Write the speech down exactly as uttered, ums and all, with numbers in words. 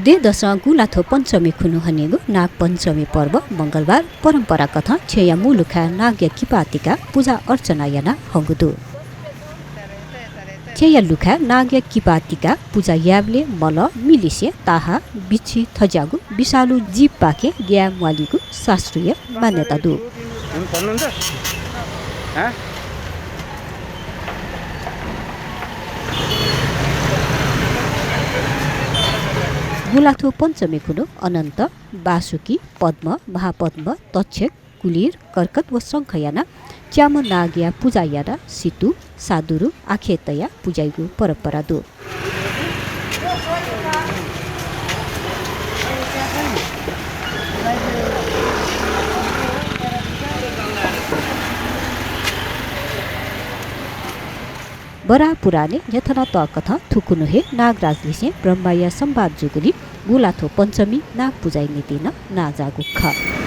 दँय्‌दसं गुँलाथ्व पञ्चमी खुन्हु हनीगु नाग पञ्चमी पर्व मंगलबार परम्परा कथं छेँया मू लुखाय् नागया किपा तिकाः पुजा अर्चना याना हंगु दु। छेँया लुखाय् नागया किपा तिकाः पुजा यायेबलय् मलं, मिलिसे, ताहा, बिच्छी थज्याःगु विषालु जीवपाखें ग्याये म्वालीगु शास्त्रीय मान्यता दु। गुँलाथ्व पञ्चमी खुन्हु अनन्त, बासुकी, पद्म, महापद्म, तक्षक, कुलिर, कर्कट व शंख यानाः च्याम्ह नागया पुजा यानाः सितु, सादुरु, आखे तयाः पुजाइगु परम्परा दु। वराह पुराणय् न्ह्यथनातःकथं थुकुन्हु हे नागराजलिसें ब्रह्माया संवाद जूगुलिं गुँलाथ्व पञ्चमी नाग पुजाया निंतिं नं नांजाःगु खः।